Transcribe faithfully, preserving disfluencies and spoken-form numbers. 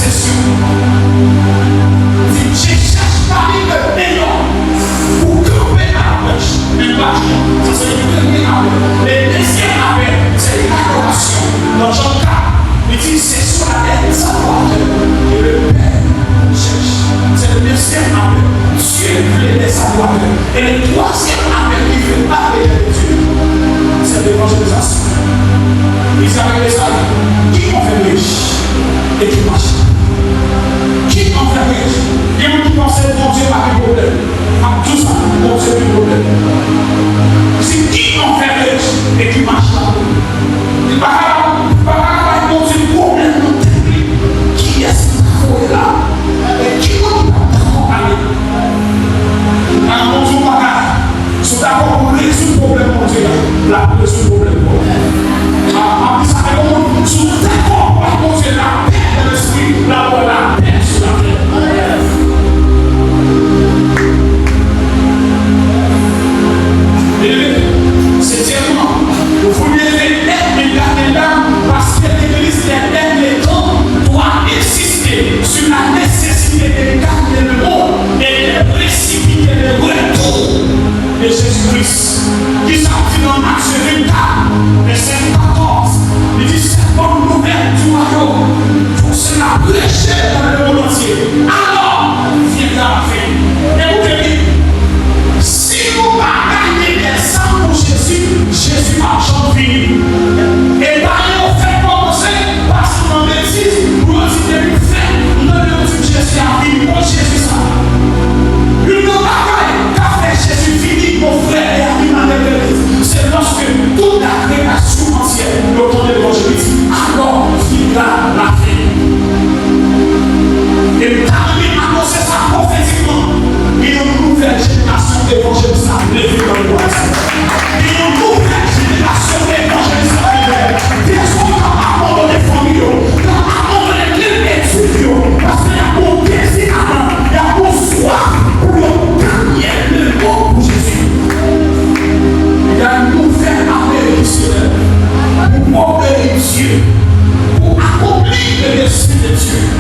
Li di, je cherche parmi eux un homme pour camper à la brèche. Men pa jan, sa se premye apèl. Le dezyèm apèl, se ladorasyon. Nan Jan kat, li di, c'est sur la terre des adorateurs que le Père cherche. Se dezyèm apèl. Dieu veut des adorateurs. E le twazyèm apèl ki fè pa peyè de Dye, se levanjelizasyon. Li di avèk Ezayi, qui ont fait riche et qui marchent. Qui ont fait riche. Gen moun ki panse Bondye pa gen pwoblèm. M ap di w sa, Bondye gen pwoblèm. Li di, qui ont fait riche et qui marchent. Li pa ka, li pa ka bay Bondye pwoblèm nan tèt li. Kiyès ki ta voye la? E ki moun ki t ap dakò ale? Nan Bondye w pa ka. Si w dakò pou rezoud pwoblèm Bondye a, l ap rezoud pwoblèm ou. A, m ap di sa, e yon moun, si w dakò pou Bondye, lapè nan lespri, l ap ba w lapè sou latè. E setyèmman, nou founi leve dèt, men gade la, paske legliz, les derniers temps, doit insister sur la nécessité de gagner le monde et de précipiter le retour de Jésus-Christ. Kisa l di nan Matye vennkat, vèsè katòz? Li di, cette bonne nouvelle du royaume, pour cela prêcher dans le monde entier. Alors viendra la fin. Ekoute byen, si nou pa gade dèzam pou Jezi, Jezi p ap janm vini. E bagay yo fèk kòmanse, pase nan betiz, pou yo di depi fèt, m tande yo di Jezi ap vini. Bon, Jezi sa. Youn nan bagay k ap fè Jezi vini, mon frè e ami, madam, legliz, se lòske tout la création entière yo tande levanjil, li di, alors viendra la fin. E m ta renmen anonse sa pwofetikman. Gen yon nouvèl jenerasyon evanjelis k ap leve nan legliz. Gen yon nouvèl jenerasyon evanjelis k ap leve. Dèzòm k ap abandone fanmi yo, k ap abandone liy etid yo, paske y ap gon dezi adan, y ap gon swaf pou yo ganye lemonn pou Jezi. Y a une nouvelle armée misyonè pou obeyi Dye, pou akonpli le dessein de Dye.